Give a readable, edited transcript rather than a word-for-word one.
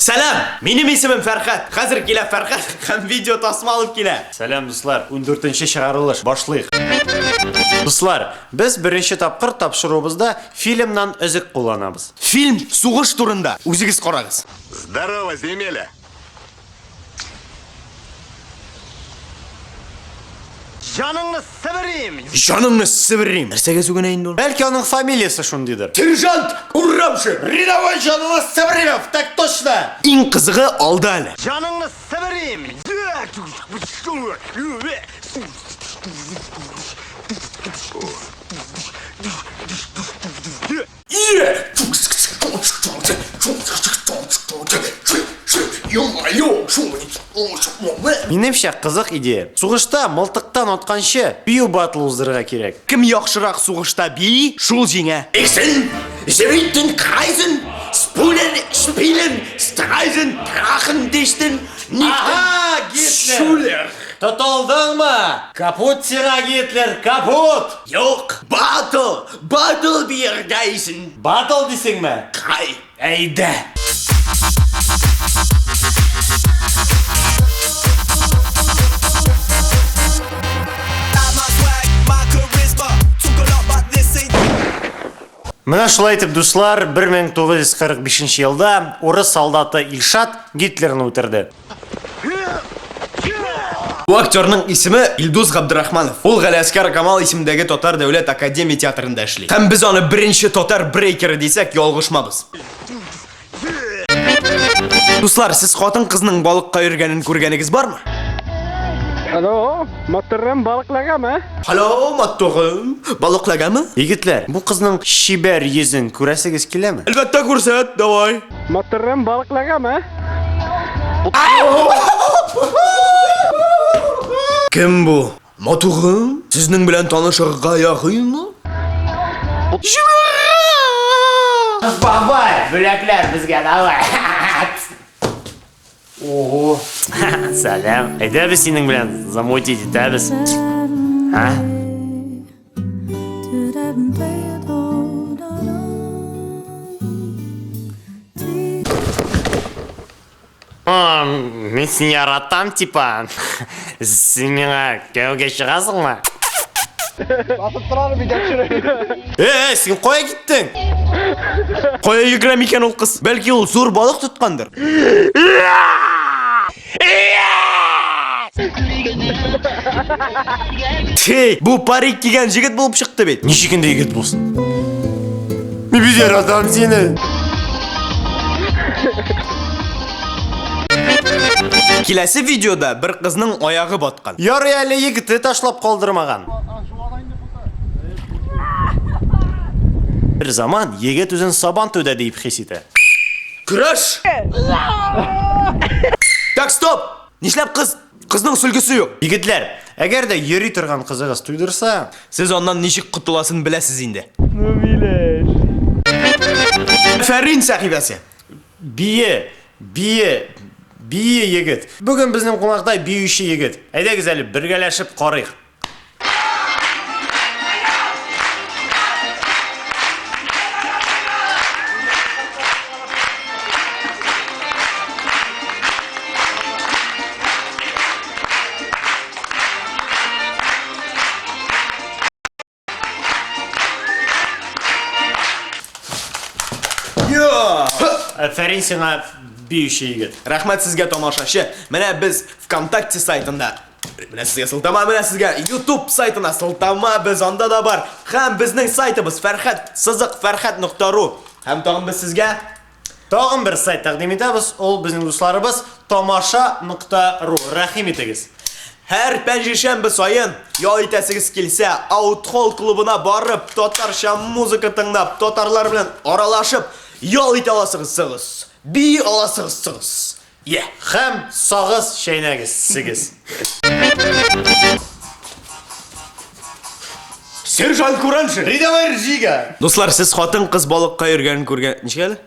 Сәлам! Минем исемем Фәрхәт. Хәзер килә Фәрхәт һәм видео тасма алып килә. Сәлам, дуслар! 14 чыгарылыш. Башлыйк. Дуслар, без беренче тапкыр тапшыруыбызда фильмнан өзек кулланабыз. Фильм сугыш турында. Үзегез карагыз. Здорово, земеля! Җаныңны себерим! Җаныңны себерим! Нәрсәгә сүгенә инде ул? Бәлки аның фамилиясе шундыйдыр. Сержант Курамшин! Рядовой җаныңны Себеримов, так точно! Иң кызыгы алда әле. Җаныңны себерим! Минемчә, кызык идея. Сугышта мылтыктан атканчы, бию батл уздырырга кирәк. Кем яхшырак сугышта бии, шул җиңә. Иксен, Зевиттен, Крайзен, Спулен, Шпилен, Страйзен, Трахен, Диштен, Ага, Гитлер! Шулер. Тотылдыңмы? Капут сиңа, Гитлер, капут! Юк, батл, батл биердәйсен. Батл дисеңме? Кай. Әйдә! Менә шулай итеп, дуслар, 1945 елда урыс солдаты Илшат Гитлерны үтерде. Бу актерның исеме Илдус Габдрахманов. Ул Галиәскар Камал исемендәге Татар дәүләт академия театрында эшли. Һәм без аны беренче татар брейкеры дисәк, ялгышмабыз. Дуслар, сез хатын-кызның балыкка йөргәнен күргәнегез бармы? Алло, моторым балыклагамы? Алло, моторым, балыклагамы? Егетләр, бу кызның чибәр йөзен күрәсегез киләме? Әлбәттә күрсәт, давай. Моторым балыклагамы? Кем бу? Матурым, сезнең белән танышырга ярыймы? Бабай, бүләкләр безгә давай. Ого. Сәлам. Әйдә без синең белән замутить итәбез. А? А, мин сине яратам, типа. Син миңа кияүгә чыгасыңмы? Басып торам бит Э, син кая киттең? Кая йөгерә микән ул кыз? Бәлки ул зур балык тоткандыр. Хей, бу парик кигән җегет булып чыкты бит. Ничек инде егет булсын? Мин бит яратам сине. Киләсе видеода бер кызның аягы баткан. Ярый әле егете ташлап калдырмаган. Бер заман егет үзен сабан туйда диеп хис итә. Көрәш! Так, стоп! Нишләп кыз? Кызның сөлгесе юк. Егетләр, әгәр дә йөри торган кызыгыз туйдырса, Сез аннан ничек котыласын беләсез инде. Ну, милеш. Афәрин, сәхибәсе! Бие, бие, бие егет. Бүген безнең кунакта биюче егет. Әйдәгез әле бергәләшеп карыйк. Афәрин сиңа, биюче егет. Рәхмәт сезгә, тамашачы. Менә без ВКонтакте сайтында Менә сезгә сылтама, менә сезгә YouTube сайтына сылтама, без анда да бар. Һәм безнең сайтыбыз Фәрхәт сызык фәрхәт.ру. Һәм тагын без сезгә Тагын бер сайт тәкъдим итәбез, ул безнең дусларыбыз тамаша.ру. Рәхим итегез. Һәр пәнҗешәмбе саен ял итәсегез килсә, Аутхолл клубына барып, татарча музыка тыңлап, татарлар белән аралашып, ял итә аласыгыз сыгыз. Бии аласыгыз сыгыз. Е! Һәм сагыз чәйнәгез сигез. Сержант Кураншин! Рядовой Ржига! Дуслар, сез хатын-кыз балыкка йөргәнен күргән... Ничек әле?